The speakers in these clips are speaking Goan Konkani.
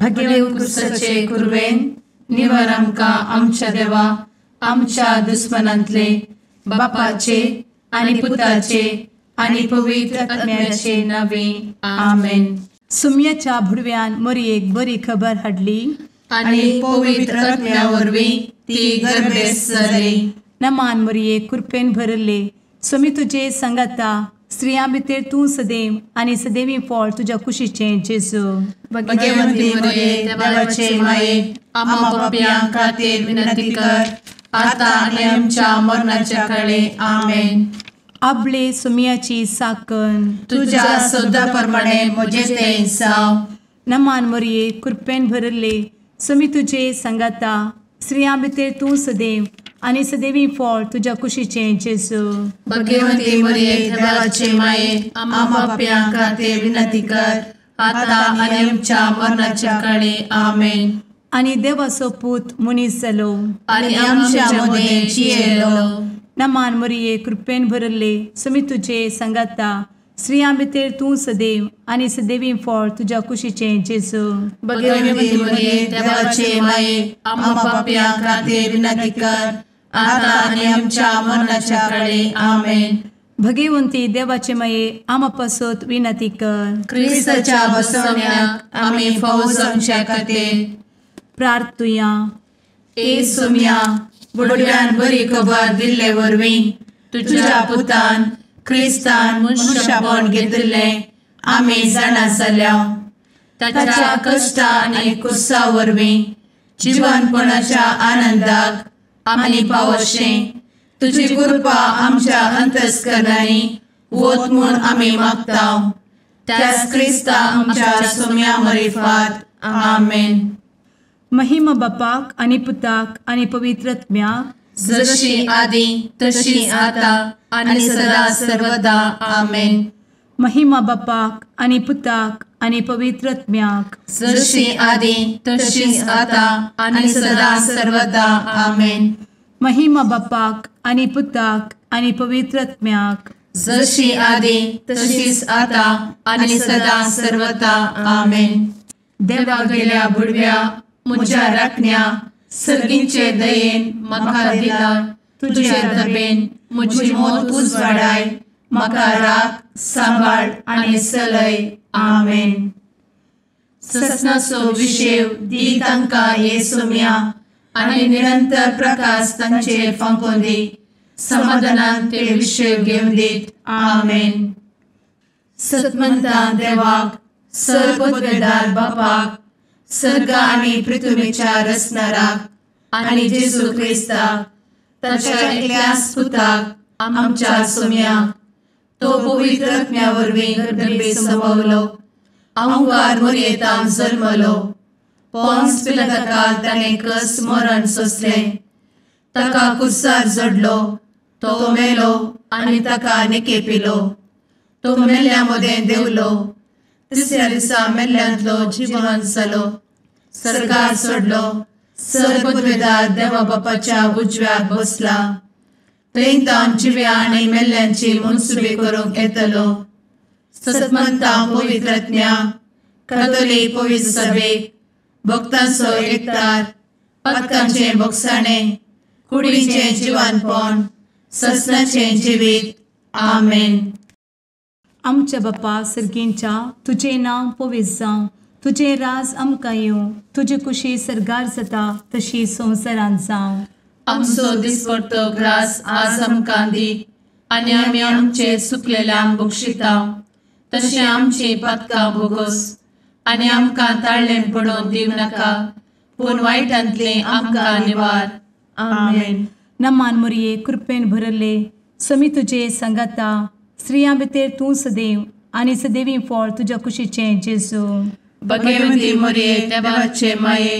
भगेव कुरवेन निवर आमकां आमच्या देवा आमच्या दुस्मनांतले बापाचे आनी पुताचे आनी पवित्र आत्म्याचे नावे आमेन. सुम्याच्या भुडव्यान मोरयेक बरी खबर हाडली आनी पवित्र आत्म्या वरवीं ती गर्भेस्त जाली. नमान मोरये, कृपेन भरले, स्वामी तुजे संगाता, स्त्रियां भितर तूं सदैव आनी सदैवी फळ तुज्या कुशीचें जेजू. भगवंती मोरये, देवाचे माये, आम्हा पापयां खातीर विनंती कर आता आनी आमच्या मरणाच्या काळे. आमेन. आपले सुम्याची साकन तुज्या सदा प्रमाणे म्हजें तें जावं. नमान मोरये, कृपेन भरले, स्वामी तुजे संगाता, स्त्रियां भितर तूं सदैव आनी सदैवी फळ तुज्या कुशीचें जेजू. भगवंती मोरये, देवाचे माये, आम्हा पापयां खातीर विनंती कर आता आनी आमच्या मरणाच्या काळे. आमेन. आनी देवाचो पूत मनीस जालो आनी आमच्या मदें जियेलो. नमान मोरये, कृपेन भरले, स्वामी तुजे संगाता, स्त्रियां भितर तूं सदैव आनी सदैवी फळ तुज्या कुशीचें जेजू. भगवंती मोरये, देवाचे माये, आम्हा पापयां खातीर विनंती कर आता आनी आमच्या मरणाच्या काळे. आमेन. भगवंती देवाचे माये, आम्हा पासत विनंती कर. क्रिस्ताच्या बसवण्याक आमी फावो जावच्या खातीर प्रार्थुया. ए सुम्या, बुडव्यान बरी खबर दिल्ले वरवीं तुज्या पुतान क्रिस्तान मनशापण घेतिल्लें आमी जाणा जाल्या. ताच्या कश्टा आनी कुसा वरवीं जिवनपणाच्या आनंदाक आमी पावशें तुजी कृपा आमच्या अंतस्करणांनी वत म्हूण आमी मागता. त्याच क्रिस्ता आमच्या सुम्या मरिफात. आमेन. महिमा बापाक आनी पुताक आनी पवित्र आत्म्याक, जशी आदी तशी आता आनी सदा सर्वदा. आमेन. महिमा बापाक आनी पुताक आनी पवित्र आत्म्याक, जशी आदी तशी आता आनी सदा सर्वदा. आमेन. महिमा बापाक आनी पुताक आनी पवित्र आत्म्याक, जशी आदी तशीच आता आनी सदा सर्वदा. आमेन. देवा गेल्या बुडव्या म्हज्या राखण्या सर्गींचे दयेन म्हाका दिला तुजे दबेन म्हजी मोत उजवाडाय, म्हाका राख सांबाळ आनी चलय. आमेन. ससनाचो विशेव दी तांकां हे सुम्या आनी निरंतर प्रकाश तांचेर फांकोवन दी, समाधानान ते विशेव घेवन दीत. आमेन. सतमंता देवाक, सर्वपदवेदार बापाक, सर्ग आनी पृथ्वीच्या रचणाराक आनी जेजू क्रिस्ताक ताच्या एकल्याच पुताक आमच्या सुम्याक, तो पवित्र आत्म्या वरवीं गर्भे संभवलो, अहंकार मोरयेतान जल्मलो, पोन्स पिलाताकाल ताणें कस मरण सोंसलें, ताका कुर्सार जडलो, तो मेलो आनी ताका निकेपिलो, तो मेल्ल्या मदें देंवलो, तिसऱ्या दिसा मेल्ल्यांतलो जिवन जालो, सर्गार सोडलो, सर्वपदवेदार देवा बापाच्या उजव्याक बसला, थंय तावन जिव्या आनी मेल्ल्यांची मनसुबी करूंक येतलो. सतमंता पवित्र आत्म्या, कातोलीक पवित्र सभेक, भक्तांचो एकतार, पातकांचें भोगसाणें, कुडीचें जिवानपण, ससनाचें जिवीत. आमेन. आमच्या बापा सर्गींच्या, तुजें नांव पवित्र जावं, तुजें राज आमकां येवं, तुजी कुशी सर्गार जाता तशी संवसारांत जावं. आमचो दिसपडतो ग्रास आज आमकां दी आनी आमी आमचे सुकलेल्यांक बक्षिता तशें आमची पातकां भोगोस आनी आमकां ताळ्ळें पडोवन दिवं नाका, पूण वायटांतलें आमकां निवार. आमेन. नमान मोरये, कृपेन भरले, स्वामी तुजे संगाता, स्त्रियां भितर तूं सदैव आनी सदैवी फळ तुज्या कुशीचें जेजू. भगवंती मोरये, देवाचे माये,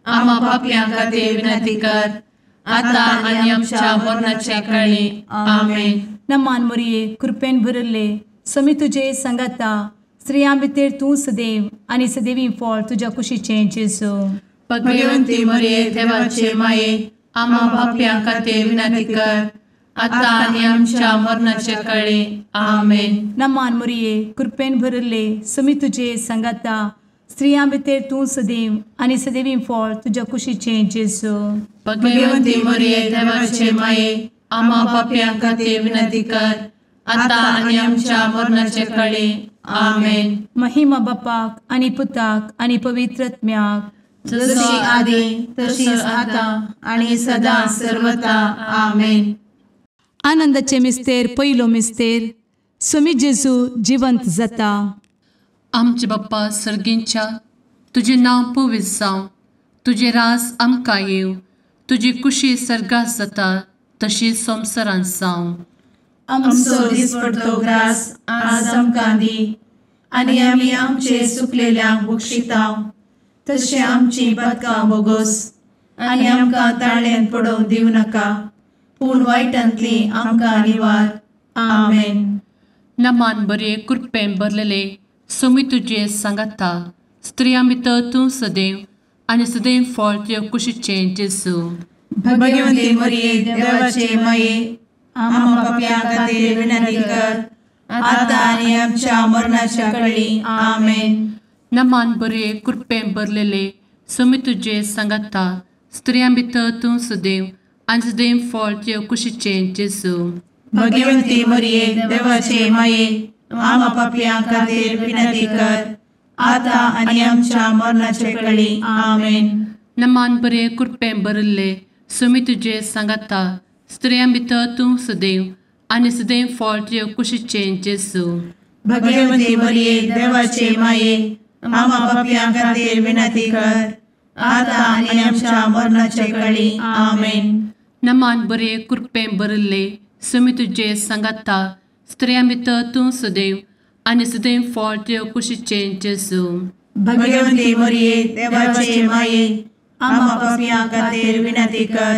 आम्हा पापयां खातीर विनंती कर आता आनी आमच्या मरणाच्या काळी. आमेन. नमान मोरये, कृपेन भरले, स्वामी तुजे संगाता, स्त्रियां भितर तूं सदैव आनी सदैवी फळ तुज्या कुशीचें जेजू. भगवंती मोरये, देवाचे माये, आम्हा पापयां खातीर विनंती कर आता आनी आमच्या मरणाच्या काळी. आमेन. नमान मोरये, कृपेन भरले, स्वामी तुजे संगाता, स्त्रियां भितर तूं सदैव आनी सदैवी फळ तुज्या कुशीचें जेजू. भगवंती मरिये देवाचे माये, आम्हा पापयां खातीर विनंती कर, आतां आनी आमच्या मरणाचे कळे. आमेन. महिमा बापाक आनी पुताक आनी पवित्र आत्म्याक, जशी आदी तशीच आतां आनी सदां सर्वता. आमेन. आनंदाचे मिस्तेर पयलो मिस्तेर, स्वामी जेजू जिवंत जाता. आमचे बाप्पा सर्गींच्या, तुजें नांव पवित्र जावं, तुजें राज आमकां येवं, तुजी कुशी सर्गात जाता तशी संवसारांत जावं. आमचो दिसपडतो ग्रास आज आमकां दी, आनी आमी आमचे सुकलेल्यांक बक्षिता तशें आमची पातकां बोगोस, आनी आमकां ताळ्यांत पडोवंक दिवं नाका, पूण वायटांतली आमकां निवार. आमेन. नमान बरे कृपेन भरलेले स्वामी तुजे सांगाता, स्त्रियां भितर तूं सदैव आनी सदैव फळ तुज्या कुशीचें जेजू. भगवंती मरिये देवाचे माये, आम्हा पापयां खातीर विनंती कर, आतां आनी आमच्या मरणाच्या कळी. आमेन. नमान बरे कृपेन भरलेले स्वामी तुजे सांगाता, स्त्रियां भितर तूं सदैव आनी सदैव फळ तुज्या कुशीचें जेजू. भगवंती मरिये देवाचे माये, आम्हा पापयां खातीर विनंती कर, आतां आनी आमच्या मरणाचे कळी. आमेन. नमान बरे कृपेन भरिल्ले स्वामी तुजे सांगाता, स्त्रियां भितर तूं सदैव आनी सदैव फळ तुज्या कुशीचें जेजू. भगवंती मरिये देवाचे माये, आम्हा पापयां खातीर विनंती कर, आतां आनी आमच्या मरणाचे कळी. आमेन. नमान बरे कृपेन भरिल्ले स्वामी तुजे सांगाता, स्त्रियां भितर तूं सदैव आनी सदैव फळ तुज्या कुशीचें जेजू. भगवंती मरिये देवाचे माये, आम्हा पापयां खातीर विनंती कर,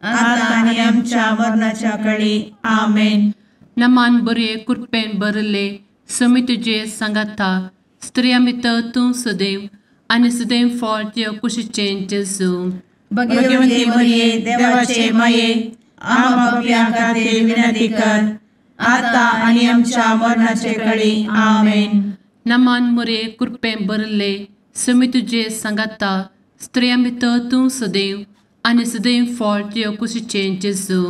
आतां आनी आमच्या मरणाच्या कळी. आमेन. नमान बरे कृपेन भरिल्ले स्वामी तुजे सांगाता, स्त्रियां भितर तूं सदैव आनी सदैव फळ तुज्या कुशीचें जेजू. भगवंती मरिये देवाचे माये, आम्हा पापयां खातीर विनंती कर, आतां आनी आमच्या मरणाचे कळी. आमेन. नमान मरिये कृपेन भरिल्ले स्वामी तुजे सांगाता, स्त्रियां भितर तूं सदैव आनी सदैव फळ तुज्या कुशीचें जेजू.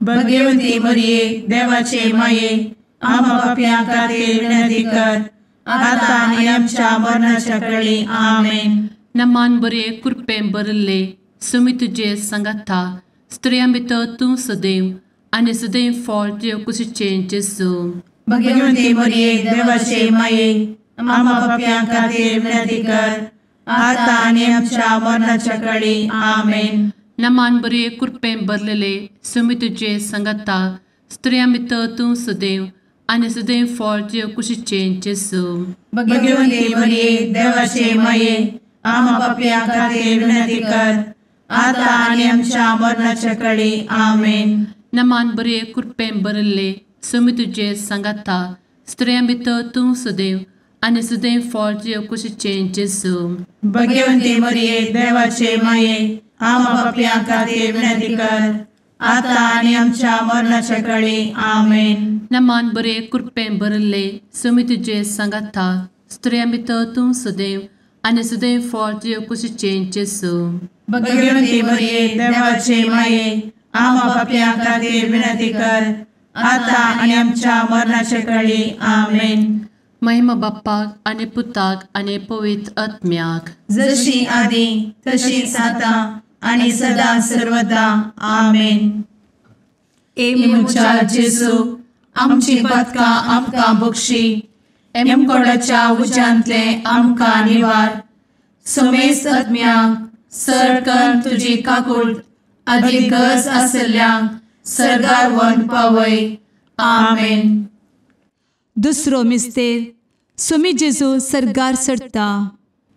भगवंती मरिये देवाचे माये, आम्हा पापयां खातीर विनंती कर, आतां आनी आमच्या मरणाच्या कळी. आमेन. नमान बरे कृपेन भरिल्ले स्वामी तुजे सांगाता, स्त्रियां भितर तूं सदैव आनी सदैव फळ तुज्या कुशीचें जेजू. भगवंती मरिये देवाचे माये, आम्हा पापयां खातीर विनंती कर, आतां आनी आमच्या मरणाच्या कळी. आमेन. नमान बरे कृपेन भरलेले स्वामी तुजे सांगाता, स्त्रियां भितर तूं सदैव आनी सदैव फळ तुज्या कुशीचें जेजू. भगवंती मरिये देवाचे माये, आम्हा पापयां खातीर विनंती कर, आतां आनी आमच्या मरणाच्या कळी. आमेन. नमान बरे कृपेन भरिल्ले स्वामी तुजे सांगाता, स्त्रियां भितर तूं सदैव आनी सदैव फळ तुज्या कुशीचें जेजू. भगवंती मरिये देवाचे माये, आम्हा पापयां खातीर विनंती कर, आतां आनी आमच्या मरणाच्या कळी. आमेन. नमान बरे कृपेन भरिल्ले स्वामी तुजे सांगाता, स्त्रियां भितर तूं सदैव आनी सदैव फळ तुज्या कुशीचें जेजू. भगवंती मरिये देवाचे माये, आम्हा पापयां खातीर विनंती कर, आतां आनी आमच्या मरणाच्या कळी. आमेन. महिमा बाप्पाक आनी पुताक आनी पवित्र आत्म्याक, जशी आदी तशीच आतां आनी सदां सर्वदा. आमेन. ए म्हज्या जेजू, आमची पातकां आमकां बक्षी, एमकोडाच्या उज्यांतले आमकां निवार, समेस्त आत्म्यांक सरकन तुजी काकूट आदी गरज आशिल्ल्यांक सर्गार व्हरून पावय. आमेन. दुसरो मिस्तेर, स्वामी जेजू सर्गार चडटा.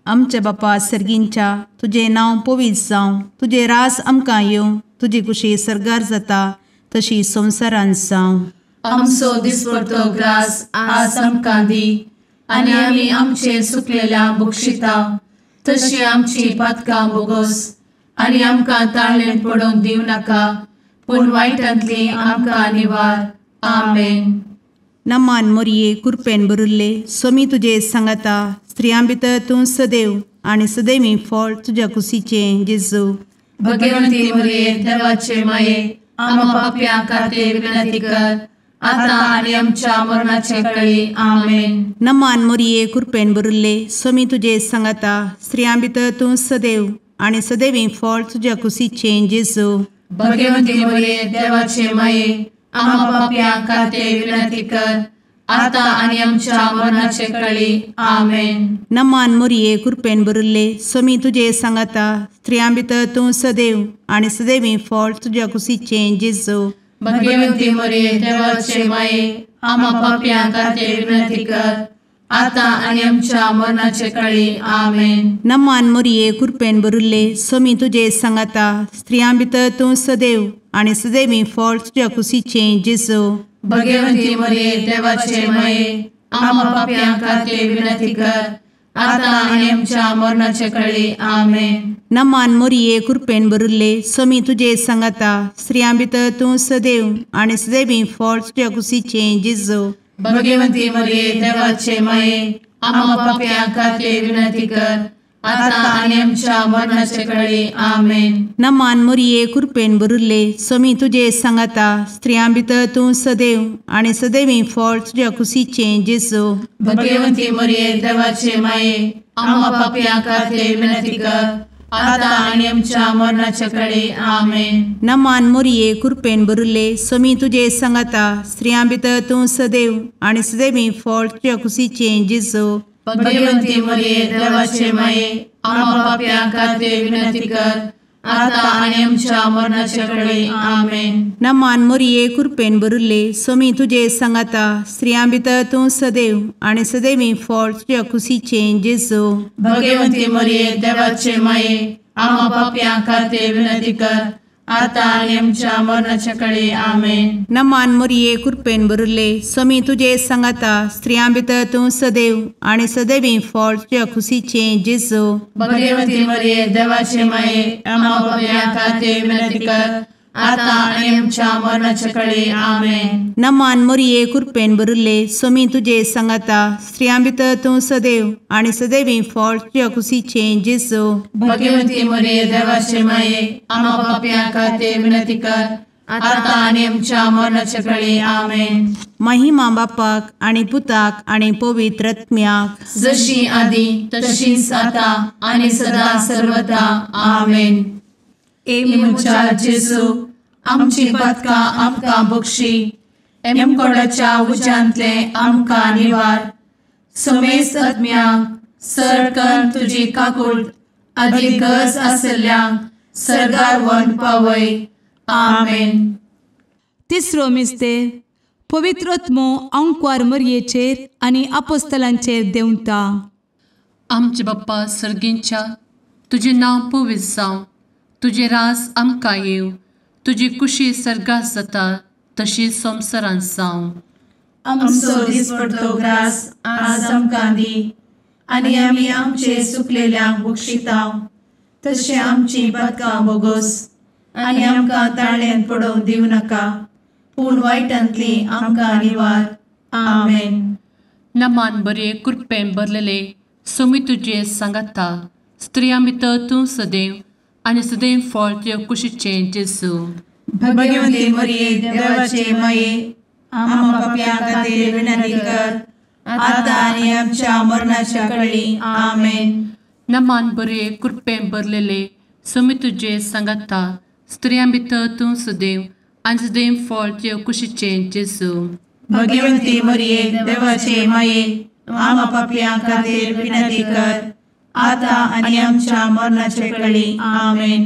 आमच्या बापा सर्गींच्या, तुजें नांव पवित्र जावं, तुजें राज आमकां येवं, तुजी कुशी सर्गार जाता तशी संवसारांत जावं. आमचो दिसपडतो ग्रास आज आमकां दी, आनी आमी आमचे सुकलेल्या बक्षिता तशी आमची पातकां बोगोस, आनी आमकां ताळ्ळेंत पडोवंक दिवं नाका, पूण वायटांतली आमकां निवार. आमेन. नमान मोरये कृपेन भरिल्ले स्वामी तुजे सांगाता, स्त्रियां भितर तूं सदैव आनी सदैवी फळ तुज्या कुशीचें जेजू। भगवंती मरिये देवाचे माये आम्हा पाप्यां खातीर विनंती कर आता आनी आमच्या मरणाचे वेळी। आमेन। नमान मरिये कृपेन भरिल्ले स्वामी तुजे सांगाता स्त्रियां भितर तूं सदैव आनी सदैवी फळ तुज्या कुशीचें जेजू। भगवंती मरिये देवाचे माये आम्हा पाप्यां खातीर विनंती कर आता आनी आमच्या मरणाचे वेळी। आमेन। नमान मरिये कृपेन भरिल्ले स्वामी तुजे सांगाता स्त्रियां भितर तूं सदैव आनी सदैवी फळ तुज्या कुशीचें जेजू। भगवंती मरिये देवाचे माये आम्हा पाप्यां खातीर विनंती कर आता आनी आमच्या मरणाचे वेळी। आमेन। नमान मरिये कृपेन भरिल्ले स्वामी तुजे सांगाता स्त्रियां भितर तूं सदैव आनी सदैवी फळ तुज्या कुशीचें जेजू। भगवंती मरिये देवाचे माये आम्हा पाप्यां खातीर विनंती कर आता आनी आमच्या मरणाचे वेळी। आमेन। नमान मरिये कृपेन भरिल्ले स्वामी तुजे सांगाता स्त्रियां भितर तूं सदैव आनी सदैवी फळ तुज्या कुशीचें जेजू। भगवंती मरिये देवाचे माये आम्हा पाप्यां खातीर विनंती कर आता आनी आमच्या मरणाचे वेळी। आमेन। नमान मरिये कृपेन भरिल्ले स्वामी तुजे सांगाता स्त्रियां भितर तूं सदैव आनी सदैवी फळ तुज्या कुशीचें जेजू। भगवंती मरिये देवाचे माये आम्हा पाप्यां खातीर विनंती कर आता आनी आमच्या मरणाचे वेळी। आमेन। नमान मरिये कृपेन भरिल्ले स्वामी तुजे सांगाता स्त्रियां भितर तूं सदैव आनी सदैवी फळ तुज्या कुशीचें जेजू। भगवंती मरिये देवाचे माये आम्हा पाप्यां खातीर विनंती कर आता आनी आमच्या मरणाचे वेळी। आमेन। नमान मरिये कृपेन भरिल्ले स्वामी तुजे सांगाता स्त्रियां भितर तूं सदैव आनी सदैवी फळ तुज्या कुशीचें जेजू। भगवंती मरिये देवाचे माये आम्हा पाप्यां खातीर विनंती कर आता आनी आमच्या मरणाचे वेळी। आमेन। नमान मरिये कृपेन भरिल्ले स्वामी तुजे सांगाता स्त्रियां भितर तूं सदैव आनी सदैवी फळ तुज्या कुशीचें जेजू। भगवंती मरिये देवाचे माये आम्हा पाप्यां खातीर विनंती कर आता आनी आमच्या मरणाचे वेळी। आमेन। नमान मरिये कृपेन भरिल्ले स्वामी तुजे सांगाता स्त्रियां भितर तूं सदैव आनी सदैवी फळ तुज्या कुशीचें जेजू। भगवंती मरिये देवाचे माये आम्हा पाप्यां खातीर विनंती कर आता आनी आमच्या मरणाचे वेळी। आमेन। महिमा बापाक आनी पुताक आनी पवित्र आत्म्याक जशी आदी तशीच आता आनी सदा सर्वदा। आमेन। ए म्हज्या जेजू आमची पातकां आमकां बक्षी एमकोडाच्या उज्यांतले आमकां निवार समेस्त आत्म्यांक सरकन तुजी काकूट आदी गरज आशिल्ल्यांक सर्गार व्हरून पावय। आमेन। तिसरो मिस्तेर पवित्र आत्मो आंकवार मरयेचेर आनी आपोस्तलांचेर देंवता। आमचे बाप्पा सर्गींच्या तुजें नांव पवित्र जावं, तुजें राज आमकां येवं, तुजी कुशी सर्गात जाता तशी संवसारांत जावं। आमचो दिसपडतो ग्रास आज आमकां दी आनी आमी आमचे सुकलेल्यांक बक्षितांव तशें आमची पातकां बोगोस आनी आमकां ताळ्यान पडोवंक दिवं नाका पूण वायटांतली आमकां निवार। आमेन। नमान बरे कृपेन भरलेले स्वामी तुजे सांगाता स्त्रियां भितर तूं सदैव आनी सदैव फळ तुज्या कुशीचें जेजू। भगवंती मरिये देवाचे माये आम्हा पाप्यां खातीर विनंती कर आता आनी आमच्या मरणाच्या वेळी। आमेन। नमान बरे कृपेन भरलेले स्वामी तुजे सांगाता स्त्रियां भितर तूं सदैव आनी सदैव फळ तुज्या कुशीचें जेजू। भगवंती मरिये देवाचे माये आम्हा पाप्यां खातीर विनंती कर आता आनी आमच्या मरणाचे वेळी। आमेन।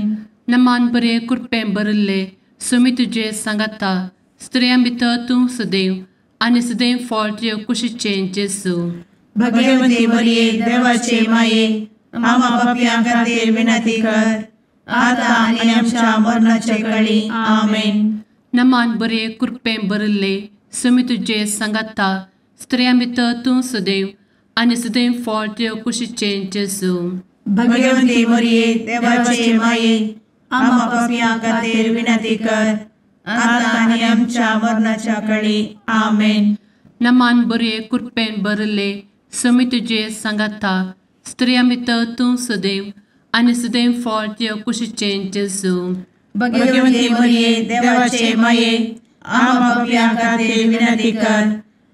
नमान बरे कृपेन भरिल्ले स्वामी तुजे सांगाता स्त्रियां भितर तूं सदैव आनी सदैव फळ तुज्या कुशीचें जेजू। भगवंती मरिये देवाचे माये आम्हा पाप्यां खातीर विनंती कर आता आनी आमच्या मरणाचे वेळी। आमेन। नमान बरे कृपेन भरिल्ले स्वामी तुजे सांगाता स्त्रियां भितर तूं सदैव आनी सदैव फळ तुज्या कुशीचें जेजू। भगवंती मरिये देवाचे माये आम्हा पाप्यां खातीर विनंती कर आता आनी आमच्या मरणाच्या वेळी। आमेन। नमान बरे कृपेन भरिल्ले समी तुजे सांगाता स्त्रियां भितर तूं सदैव आनी सदैव फळ तुज्या कुशीचें जेजू। भगवती मरिये देवाचे माये आम्हा पाप्यां खातीर विनंती कर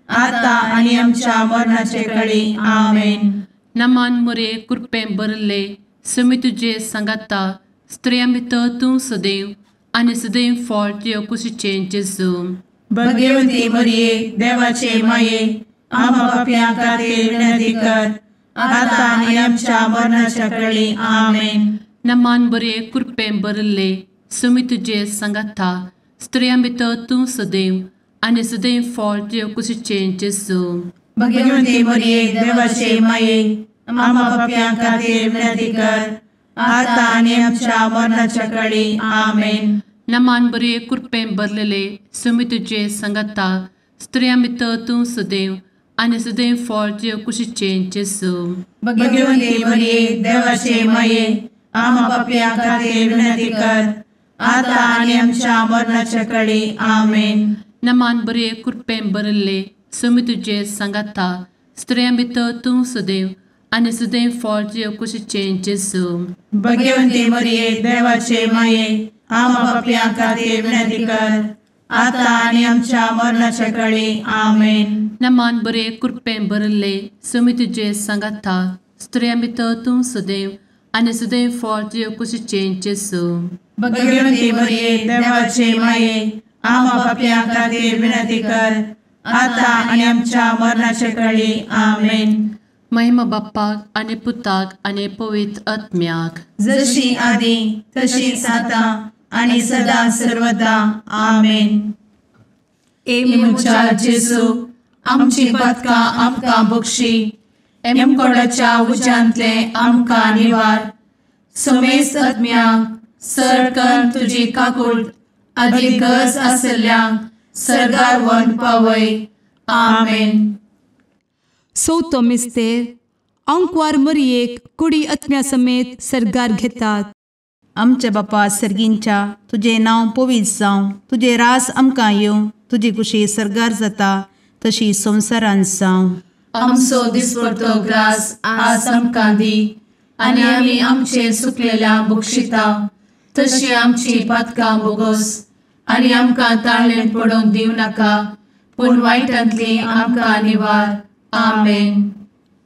आता आनी आमच्या मरणाचे कळी। आमेन। नमान मोरये कृपेन भरिल्ले समी तुजे सांगाता स्त्रियां भितर तूं सदैव आनी सदैव फळ तुज्या कुशीचें जेजू। भगवती मरिये देवाचे माये आम्हा पाप्यां खातीर विनंती कर आता आनी आमच्या मरणाच्या कळी। आमेन। नमान बरे कृपेन भरिल्ले समी तुजे सांगाता स्त्रियां भितर तूं सदैव आनी सदैव फळ तुज्या कुशीचें जेजू। भगवती मरिये देवाचे माये आम्हा पाप्यां खातीर विनंती कर आता आनी आमच्या मरणाच्या कळी। आमेन। नमान बरे कृपेन भरिल्ले समी तुजे सांगाता स्त्रियां भितर तूं सदैव आनी सदैव फळ तुज्या कुशीचें जेजू। भगवती मरिये देवाचे माये आम्हा पाप्यां खातीर विनंती कर आता आनी आमच्या मरणाच्या कळी। आमेन। नमान बरे कृपेन भरिल्ले समी तुजे सांगाता स्त्रियां भितर तूं सदैव आनी सदैव फळ तुज्या कुशीचें जेजू। भगवती मरिये देवाचे माये आम्हा पाप्यां खातीर विनंती कर आता आनी आमच्या मरणाच्या कळी। आमेन। नमान बरे कृपेन भरिल्ले समी तुजे सांगाता स्त्रियां भितर तूं सदैव आनी सदैव फळ तुज्या कुशीचें जेजू। भगवती मरिये देवाचे माये आम्हा पाप्यां खातीर विनंती कर आता आनी आमच्या मरणाच्या कळी। आमेन। महिमा बाप्पाक आनी पुताक आनी पवित्र आत्म्याक जशी आदी तशीच आता आनी सदा सर्वदा। आमेन। ए म्हज्या जेजू आमची पातकां आमकां बक्षी एमकोडाच्या उज्यांतले आमकां निवार समेस्त आत्म्यांक सरकन तुजी काकूट आदी गरज आशिल्ल्यांक सर्गार व्हरून पावय। आमेन। चवथो मिस्तेर आंकवार मरियेक कुडी आत्म्या समेत सर्गार घेतात। आमच्या बापा सर्गींच्या तुजें नांव पवित्र जावं, तुजें राज आमकां येवं, तुजी कुशी सर्गार जाता तशी संवसारांत जावं। आमचो दिसपडतो ग्रास आज आमकां दी आनी आमी आमचे सुकलेल्या बक्षिता तशी आमची पातकां बोगस आनी आमकां ताळेन पडोवंक दिवं नाका पूण वायटांतली आमकां निवार। आमेन।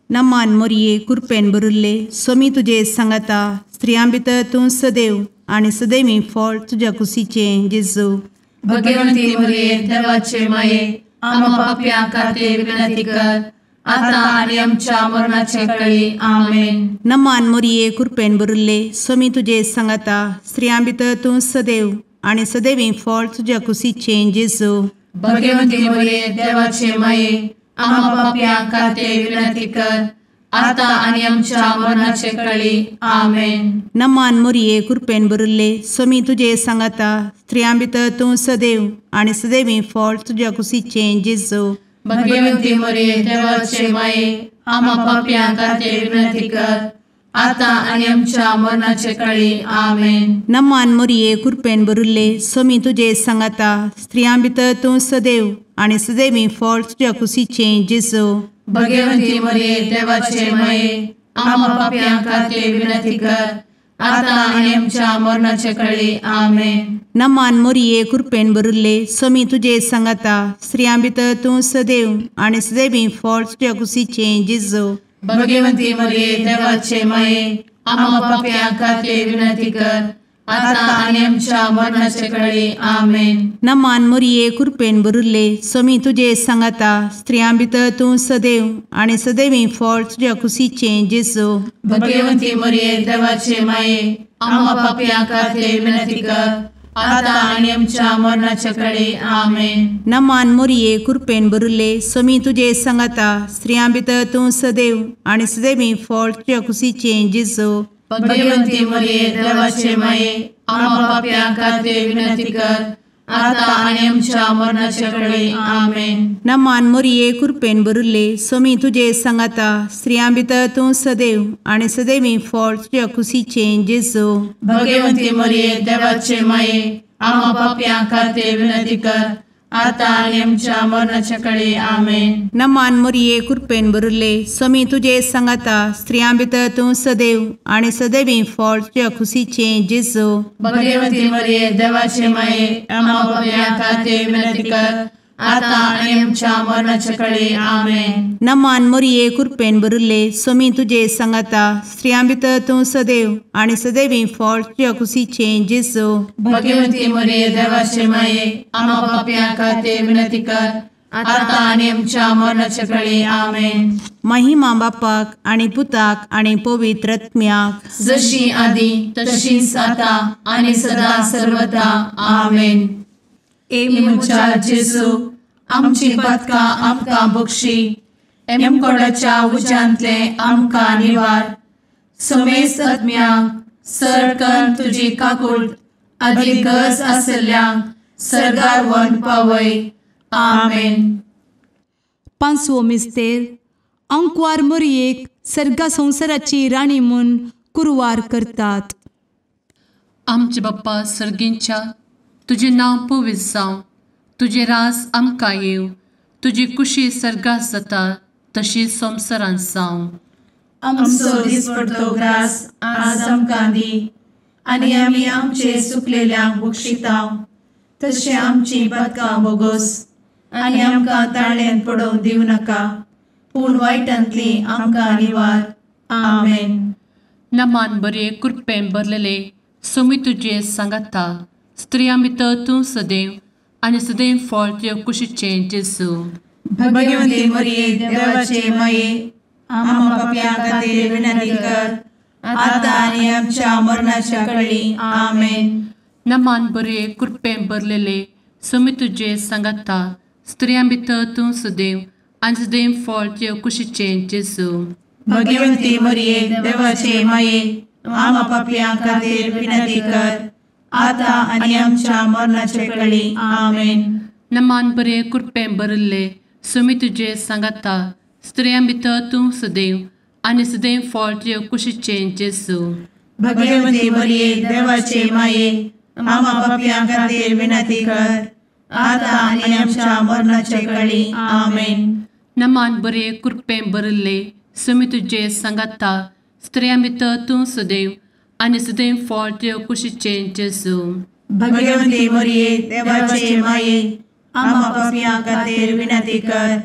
नमान मोरये कृपेन भरिल्ले स्वामी तुजे सांगाता स्त्रियां भितर तूं सदैव आनी सदैवी फळ तुज्या कुशीचें जेजू। भगवंती मोरये देवाचे माये आम्हा पाप्यां खातीर विनंती कर आता आनी आमच्या मरणाचे कळी। आमेन। नमान मोरये कृपेन भरिल्ले स्वामी तुजे सांगाता स्त्रियां भितर तूं सदैव आनी सदैवी फळ तुज्या कुशीचें जेजू। भगवंती मोरये देवाचे माये आम्हा पाप्यां खातीर विनंती कर आता आनी आमच्या मरणाचे कळी। आमेन। नमान मोरये कृपेन भरिल्ले स्वामी तुजे सांगाता स्त्रियां भितर तूं सदैव आनी सदैवी फळ तुज्या कुशीचें जेजू। भगवंती मोरये देवाचे माये आम्हा पाप्यां खातीर विनंती कर आता आनी आमच्या मरणाचे कळी। आमेन। नमान मोरये कृपेन भरिल्ले स्वामी तुजे सांगाता स्त्रियां भितर तूं सदैव आनी सदैवी फळ तुज्या कुशीचें जेजू। भगवंती मोरये देवाचे माये आम्हा पाप्यां खातीर विनंती कर आता आनी आमच्या मरणाचे कळी। आमेन। नमान मोरये कृपेन भरिल्ले स्वामी तुजे सांगाता स्त्रियां भितर तूं सदैव आनी सदैवी फळ तुज्या कुशीचें जेजू। भगवंती मोरये देवाचे माये आम्हा पाप्यां खातीर विनंती कर आता आनी आमच्या मरणाचे कळी। आमेन। नमान मोरये कृपेन भरिल्ले स्वामी तुजे सांगाता स्त्रियां भितर तूं सदैव आनी सदैवी फळ तुज्या कुशीचें जेजू। भगवंती मोरये देवाचे माये आम्हा पाप्यां खातीर विनंती कर आता आनी आमच्या मरणाचे कळी। आमेन। नमान मोरये कृपेन भरिल्ले स्वामी तुजे सांगाता स्त्रियां भितर तूं सदैव आनी सदैवी फळ तुज्या कुशीचें जेजू। भगवंती मोरये देवाचे माये आम्हा पाप्यां खातीर विनंती कर आता आनी आमच्या मरणाचे कळी। आमेन। नमान मोरये कृपेन भरिल्ले स्वामी तुजे सांगाता स्त्रियां भितर तूं सदैव आनी सदैवी फळ तुज्या कुशीचें जेजू। भगवंती मोरये देवाचे माये आम्हा पाप्यां खातीर विनंती कर आतां आनी आमच्या मरणाच्या कळे. आमेन. नमान मोरये कृपेन भरिल्ले, स्वामी तुजे सांगाता, स्त्रियां भितर तूं सदैव आनी सदैवी फळ तुज्या खुशीचें जेजू. भगवती मरिये देवाचे माये, आम्हा पाप्यां खातीर विनंती कर, आतां आनी आमच्या मरणाच्या कळे. आमेन. नमान मोरये कृपेन भरिल्ले, स्वामी तुजे सांगाता, स्त्रियां भितर तूं सदैव आनी सदैवी फळ तुज्या खुशीचें जेजू. भगवती मरिये देवाचे माये, आम्हा पाप्यां खातीर विनंती कर, आतां आनी आमच्या मरणाच्या कळे. आमेन. महिमा बापाक आनी पुताक आनी पवित्र आत्म्याक, जशी आदी तशीच आतां आनी सदा सर्वदा. आमेन. ए म्हज्या जेजू, आमची पातकां आमकां बक्षी, एमकोडाच्या उज्यांतले आमकां निवार, समेस्त आत्म्यांक सरकन तुजी काकूट आदी गरज आशिल्ल्यांक सर्गार व्हरून पावय. आमेन. पांचवो मिस्तेर. आंकवार मोरयेक सर्गा संवसाराची राणी म्हूण कुरवार करतात. आमचे बाप्पा सर्गींच्या, तुजें नांव पवित्र जावं, तुजें राज आमकां येवं, तुजी कुशी सर्गात जाता तशी संवसारांत जावं. आमचो दिसपडतो ग्रास आज आमकां दी, आनी आमी आमचे सुकलेल्यांक बक्षिता तशें आमची पातकां बोगोस, आनी आमकां ताळ्यांत पडोवंक दिवं नाका, पूण वायटांतली आमकां निवार. आमेन. नमान बरे कृपेन भरलेले, स्वामी तुजे सांगाता, स्त्रियां भितर तूं सदैव आनी सदैव फळ तुज्या कुशीचें जेजू. भगवती मरिये देवाचे माये, आम्हा पाप्यां खातीर विनंती कर, आतां आनी आमच्या मरणाच्या कळी. आमेन. नमान बरे कृपेन भरलेले, स्वामी तुजे सांगाता, स्त्रियां भितर तूं सदैव आनी सदैव फळ तुज्या कुशीचें जेजू. भगवती मरिये देवाचे माये, आम्हा पाप्यां खातीर विनंती कर, आतां आनी आमच्या मरणाच्या कळी. आमेन. नमान बरे कृपेन भरिल्ले, स्वामी तुजे सांगाता, स्त्रियां भितर तूं सदैव आनी सदैव फळ तुज्या कुशीचें जेजू. भगवती मरिये देवाचे माये, आम्हा पाप्यां खातीर विनंती कर, आतां आनी आमच्या मरणाच्या कळी. आमेन. नमान बरे कृपेन भरिल्ले, स्वामी तुजे सांगाता, स्त्रियां भितर तूं सदैव आनी सदैव फळ तुज्या कुशीचें जेजू. भगवती मरिये देवाचे माये, आम्हा पाप्यां खातीर विनंती कर,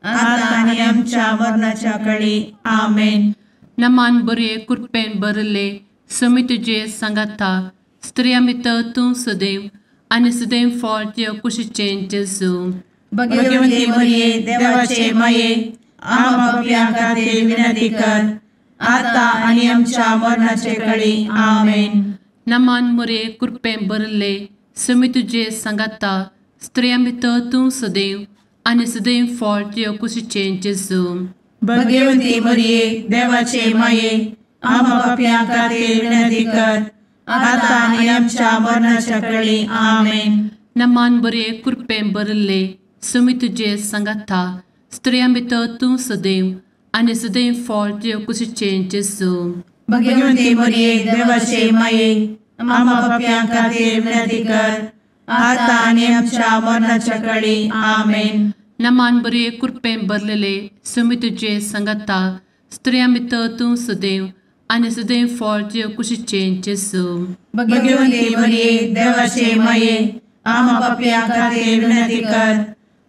आतां आनी आमच्या मरणाच्या कळी. आमेन. नमान बरे कृपेन भरिल्ले, स्वामी तुजे सांगाता, स्त्रियां भितर तूं सदैव आनी सदैव फळ तुज्या कुशीचें जेजू. भगवती मरिये देवाचे माये, आम्हा पाप्यां खातीर विनंती कर, आतां आनी आमच्या मरणाचे कळी. आमेन. नमान मरिये कृपेन भरिल्ले, स्वामी तुजे सांगाता, स्त्रियां भितर तूं सदैव आनी सदैव फळ तुज्या कुशीचें जेजू. भगवती मरिये देवाचे माये, आम्हा पाप्यां खातीर विनंती कर, आतां आनी आमच्या मरणाच्या कळी. आमेन. नमान बरे कृपेन भरिल्ले, स्वामी तुजे सांगाता, स्त्रियां भितर तूं सदैव आनी सदैव फळ तुज्या कुशीचें जेजू. भगवती मरिये देवाचे माये, आम्हा पाप्यां खातीर विनंती कर, आतां आनी आमच्या मरणाच्या कळी. आमेन. नमान बरे कृपेन भरलेले, स्वामी तुजे सांगाता, स्त्रियां भितर तूं सदैव आनी सदैव फळ तुज्या कुशीचें जेजू. भगवती मरिये देवाचे माये, आम्हा पाप्यां खातीर विनंती कर,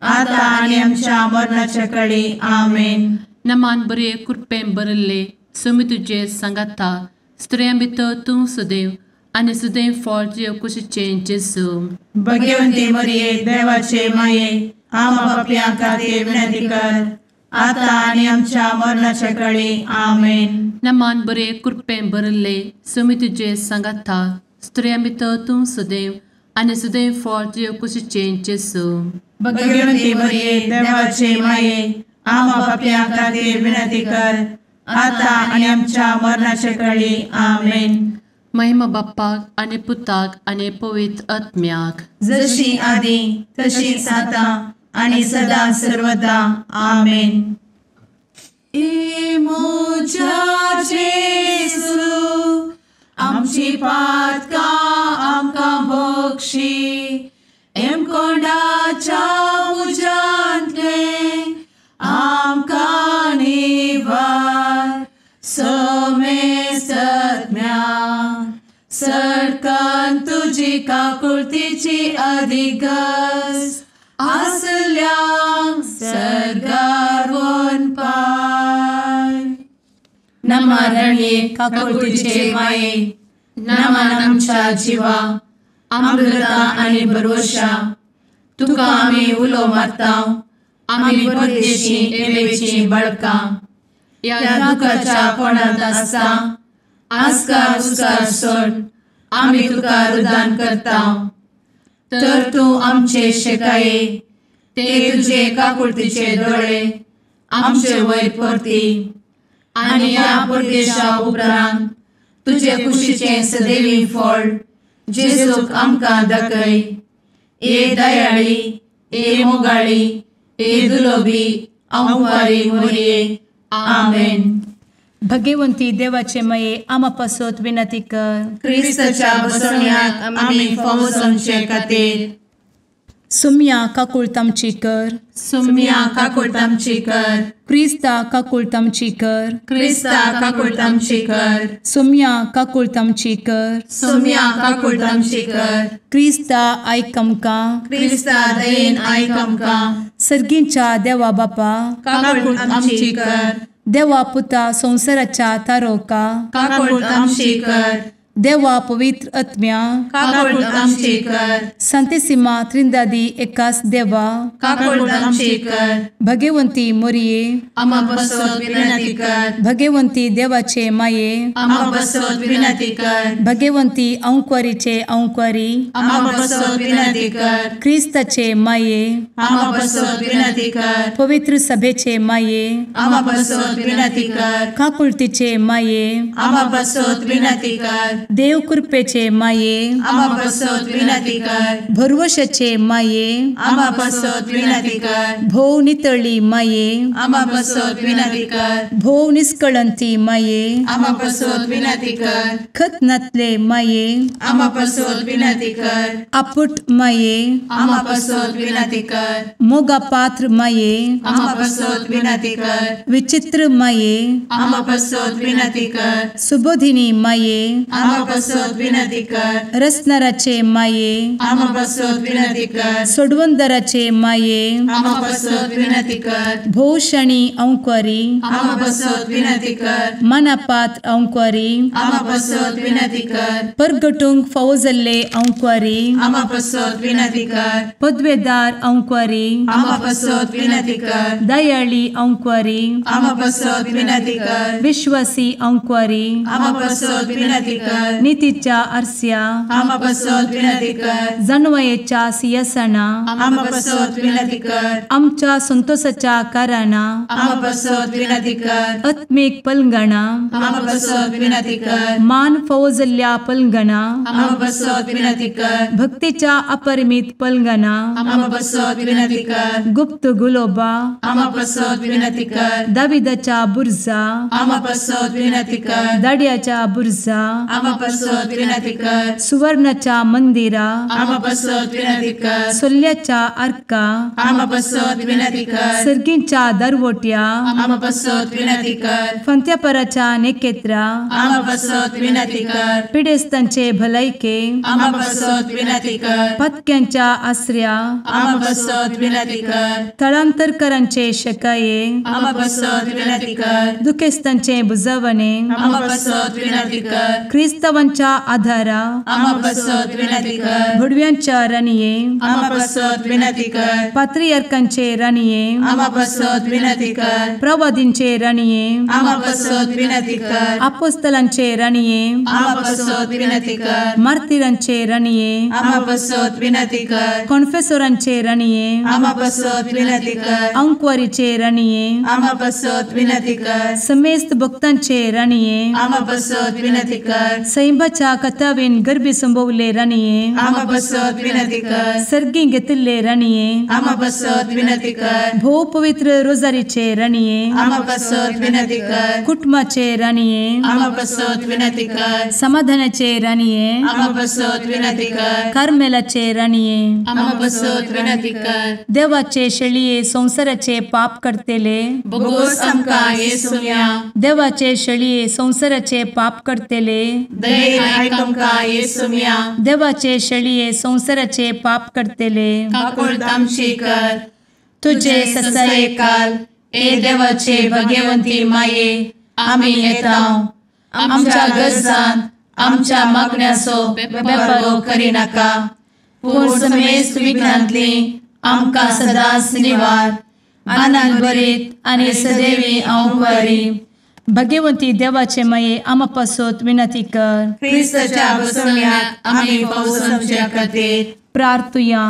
आतां आनी आमच्या मरणाच्या कळी. आमेन. नमान बरे कृपेन भरिल्ले, स्वामी तुजे सांगाता, स्त्रियां भितर तूं सदैव आनी सदैव फळ तुज्या कुशीचें जेजू. भगवती मरिये देवाचे माये, आम्हा पाप्यां खातीर विनंती कर, आतां आनी आमच्या मरणाच्या कळी. आमेन. नमान बरे कृपेन भरिल्ले, स्वामी तुजे सांगाता, स्त्रियां भितर तूं सदैव आनी सदैव फळ तुज्या कुशीचें जेजू. भगवती मरिये देवाचे माये, आम्हा पाप्यां खातीर विनंती कर, आतां आनी आमच्या मरणाच्या कळी. आमेन. महिमा बाप्पाक आनी पुताक आनी पवित्र आत्म्याक, जशी आदी तशीच आतां आनी सदा सर्वदा. आमेन. ए म्हज्या जेजू, आमची पातकां आमकां बक्षी, एमकोंडाच्या तुजी काकुळतीची अधिगस आसल्यांक सर्गार वनपाय. नमा रणये काकुळतीचे माये, नमन आमच्या जिवा, अमृता आनी भरवशा, तुका आमी उलो मारता, आमी परदेशी एवेची बळकां, ह्या दुखाच्या कोणांत आसता आस्कार उस्कार सोड आमी तुका रुदान करता. तर तूं आमचे शेकाये ते तुजे काकुळतीचे दोळे आमचे वयर परती आनी ह्या परदेशा उपरांत तुजे कुशीचें सदैवी फळ जेजूक आमकां दाखय. ए दयाळी, ए मोगाळी, ए दुलोबी अंवारी मोरये. आमेन. भगवंती देवाचे मये आमा पासत विनंती कर. क्रिस्ताच्या बसवण्याक आमी फावो जावचे खातीर. सुम्या काकुळत आमची कर. सुम्या काकुळत आमची कर. क्रिस्ता काकुळत आमची कर. क्रिस्ता काकुळत आमची कर. सुम्या काकुळत आमची कर. सुम्या काकुळत आमची कर. क्रिस्ता आयक आमकां. क्रिस्ता दयेन आयक आमकां. सर्गींच्या देवा बापा काकुळत आमची कर. देवा पुता संवसाराच्या तारोका काकुळत आमची कर. देवा पवित्र आत्म्या काकुळत आमची कर. संतेसिमा त्रिंदादी एकास देवा काकुळत आमची कर. भगवंती मोरये आमा पासत विनंती कर. भगवंती देवाचे माये आमा पासत विनंती कर. भगवंती अंकुरीचे अंकुरी आमा पासत विनंती कर. क्रिस्ताचे माये आमा पासत विनंती कर. पवित्र सभेचे माये आमा पासत विनंती कर. काकुळतीचे माये आमा पासत विनंती कर. देव कृपेचे माये आमा पासत विनंती कर. भरवशाचे माये आमा पासत विनंती कर. भोव नितळी माये आमा पासत विनंती कर. भोव निष्कळंती माये आमा पासत विनंती कर. खत नातले माये आमा पासत विनंती कर. आपुट माये आमा पासत विनंती कर. मोगा पात्र माये आमा पासत विनंती कर. विचित्र माये आमा पासत विनंती कर. सुबोधिनी माये आमा पासत विनंती कर. रसनाराचे माये आमा पासत विनंती कर. सोडवंदराचे माये आमा पासत विनंती कर. भोवशणी अंकुरी आमा पासत विनंती कर. मनापात्र अंकुरी आमा पासत विनंती कर. परगटूंक फावो जाल्ले अंकुरी आमा पासत विनंती कर. पदवेदार अंकुरी आमा पासत विनंती कर. दयाळी अंकुरी आमा पासत विनंती कर. विश्वासी अंकुरी आमा पासत विनंती कर. नितीच्या आरस्या आमा पासत विनंती कर. जानवयेच्या सिंहासना आमा पासत विनंती कर. आमच्या संतोषाच्या कारणा आमा पासत विनंती कर. आत्मीक पलंगणा आमा पासत विनंती कर. मान फावो जाल्ल्या पलंगणा आमा पासत विनंती कर. भक्तीच्या अपरिमित पलंगणा आमा पासत विनंती कर. गुप्त गुलोबा आमा पासत विनंती कर. दाविदाच्या बुर्जा आमा पासत विनंती कर. दाड्याच्या बुर्जा आमा पासत विनंती कर. सुवर्णाच्या मंदिरा आमा पासत विनंती कर. सोल्ल्याच्या आर्का आमा पासत विनंती कर. सर्गींच्या दरवट्या आमा पासत विनंती कर. फंत्यापराच्या नेकेत्रा आमा पासत विनंती कर. पिडेस्तांचे भलायके आमा पासत विनंती कर. पत्क्यांच्या आसऱ्या आमा पासत विनंती कर. थळांतरकरांचे शकाये आमा पासत विनंती कर. दुखेस्तांचे बुजवणे आमा पासत विनंती कर. क्रिस्तावांच्या आधारा आमा पासत विनंती कर. भुडव्यांच्या राणये आमा पासत विनंती कर. पात्रियार्कांचे राणये आमा पासत विनंती कर. प्रवादींचे राणये आमा पासत विनंती कर. आपोस्तलांचे राणये आमा पासत विनंती कर. मार्तिरांचे राणये आमा पासत विनंती कर. कॉन्फेसोरांचे राणये आमा पासत विनंती कर. अंकुवारीचे राणये आमा पासत विनंती कर. समेस्त भक्तांचे राणये आमा पासत विनंती कर. सैंबाच्या कथावेन गर्भी संभवले राणये आमा पासत विनंती कर. सर्गी घेतिल्ले राणये आमा पासत विनंती कर. भोव पवित्र रोजारीचे राणये आमा पासत विनंती कर. कुटुंबाचे राणये आमा पासत विनंती कर. समाधानाचे राणये आमा पासत विनंती कर. कार्मेलाचे राणये आमा पासत विनंती कर. देवाचे शेळये संवसाराचे पाप करतेले बोगोस आमकां येसुम्या देवाचे शेळये संवसाराचे पाप करतेले दयेन आयक आमकां येसुम्या. देवाचे शेळये संवसाराचे पाप करतले काकुळट आमची कर. तुजे ससायेकाल ए देवाचे भगवंती माये आमी येता आमच्या गरजान आमच्या मागण्याचो बेपर्वो करिनाका, पूण समेस्त विघ्नांतली आमकां सदांच निवार. आनंद भरीत आनी सदैवी अंवकारी. भगवंती देवाचे माये आमा पासत विनंती कर. क्रिस्ताच्या बसवण्याक आमी पावसाच्या खातीर प्रार्थुया.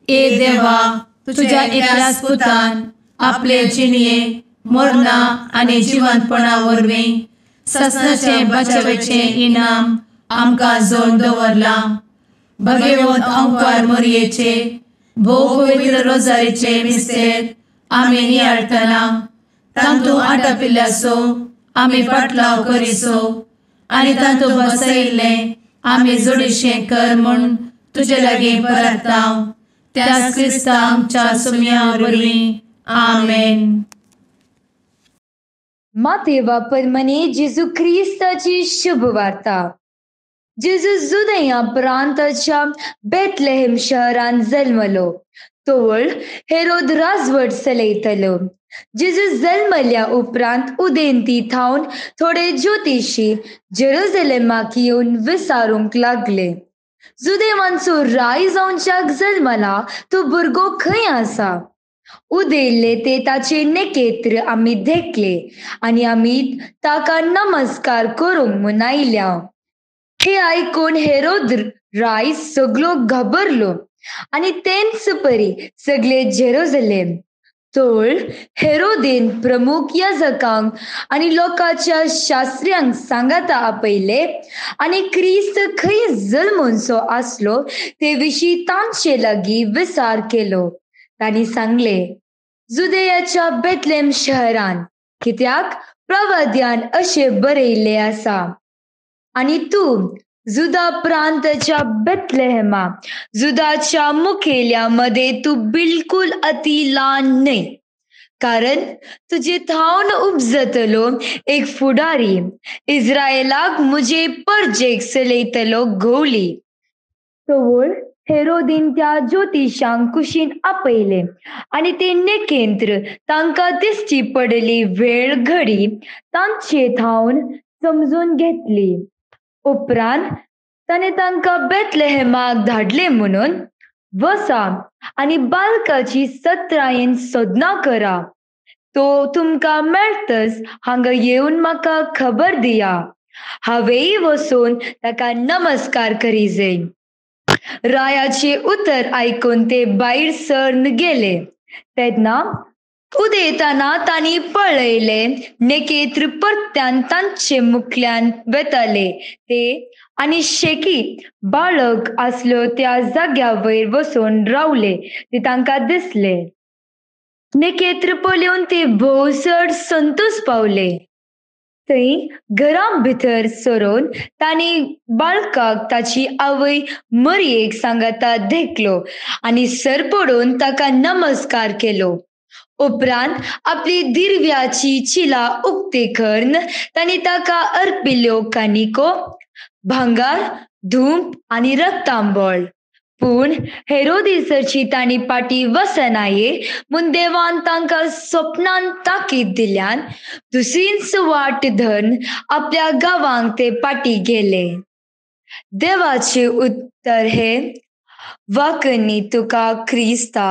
ए देवा, तुझ्या एकल्याच पुतान आपले जिणये मरणा आनी जिवंतपणा वरवीं ससनाचे बचावेचे इनाम आमकां जोड दवरलां. भगवंत अंकार मोरयेचे भोव पवित्र रोजारीचे मिस्तेर आमी नियाळटना तांतू आटापिल्ल्याचो आमी पाटलाव करिसो आनी तांतू बसयिल्लें आमी जोडीशें कर म्हूण तुजे लागीं परता त्याच क्रिस्ता आमच्या सुम्या वरवीं. आमेन. मातेवा परमने जेजू क्रिस्ताची शुभ वार्ता. जेजू जुदया प्रांताच्या बेथलेहेम शहरांत जल्मलो. तोवळ हेरोद राजवट चलयतलो. जेजू जल्मल्या उपरांत उदेंती थावन थोडे ज्योतिशी जेरुजलेमाक येवन विसारूंक लागले, जुदेवांचो राय जावच्याक जल्मला तो भुरगो खंय आसा? उदेल्ले ते ताचे नेकेत्र आमी देखले आनी आमी ताका नमस्कार करूंक म्हूण आयल्या. हे आयकून हेरोद राय सगलो घाबरलो आनी तेंच परी सगळे जेरुजलेम. तोळ हेरोदेन प्रमुख याजकांक आनी लोकांच्या शास्त्र्यांक सांगाता आपयले आनी क्रिस्त खंय जल्मूनसो आसलो ते विशीं तांचे लागीं विचार केलो. तांणी सांगले, जुदेयाच्या बेथलेम शहरान, कित्याक प्रवाद्यान अशें बरयिल्लें आसा, आनी तूं जुदा प्रांताच्या बेथलेहेमा, जुदाच्या मुखेल्या मदें तूं बिलकुल अती ल्हान न्हय, कारण तुजे थावन उपजतलो एक फुडारी, इस्रायलाक म्हजे परजेक चलयतलो घोवली. तोवळ हेरोदीन त्या ज्योतिशांक कुशीन आपयले आनी ते नेकेंत्र तांकां दिश्टी पडली वेळ घडी तांचे थावन समजून घेतली. उपरांत ताणें तांकां बेथलेहेमाक धाडले म्हणून, वसा आनी बालकाची सत्रायेन सोदना करा, तो तुमकां मेळतच हांगा येवन म्हाका खबर दिया, हांवेंय वचून ताका नमस्कार करी जाय. रायाचे उतर आयकून ते भायर सरन गेले. तेन्ना उदेतना तांणी पळयले नेकेत्र परत्यान तांचे मुखल्यान वेताले ते आनी शेकी बाळक आसलो त्या जाग्या वयर बसून रावले ते तांकां दिसले. नेकेत्र पळोवन ते भोव चड संतोश पावले. थंय घरा भितर सरून तांणी बाळकाक ताची आवय मरयेक सांगाता देखलो आनी सर पडून ताका नमस्कार केलो. उपरांत आपली दिरव्याची चिला उक्ते करून तांणी ताका अर्पिल्ल्यो कानिको, भांगार, धूप आनी रक्तांबळ. पूण हेरोदीसची तांणी पाटी वसनाये म्हूण देवान तांकां सपनान ताकीद दिल्यान दुसरीच वाट धरून आपल्या गांवांक ते पाटी गेले. देवाचे उत्तर हे वाकनी तुका क्रिस्ता.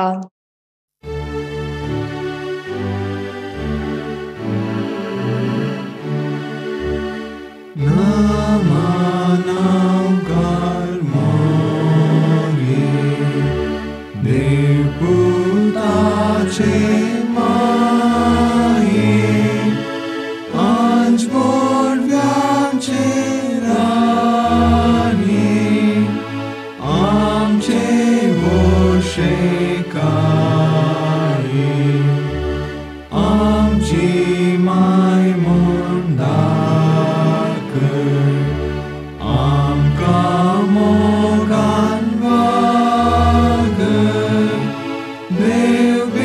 Dev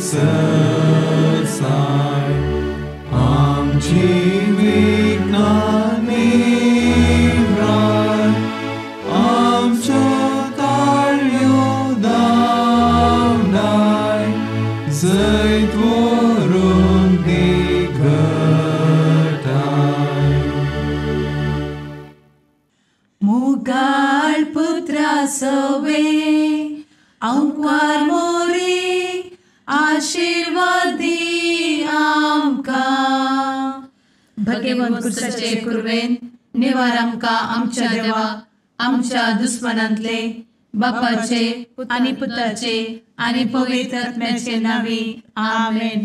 सरसाय आमची विघ्नां निव्राय आमच्यो ताळयो धांवडाय जैत व्हरून दी घटाय. मुगाळ पुत्रा सवे आंकवार मोरी आशीर्वाद दी आमकां. भगेवंत कुर्साचे कुर्वेन निवार आमकां आमच्या देवा आमच्या दुस्मनांतले बापाचे आनी पुताचे आनी पवित्र आत्म्याचे नांवी आमेन.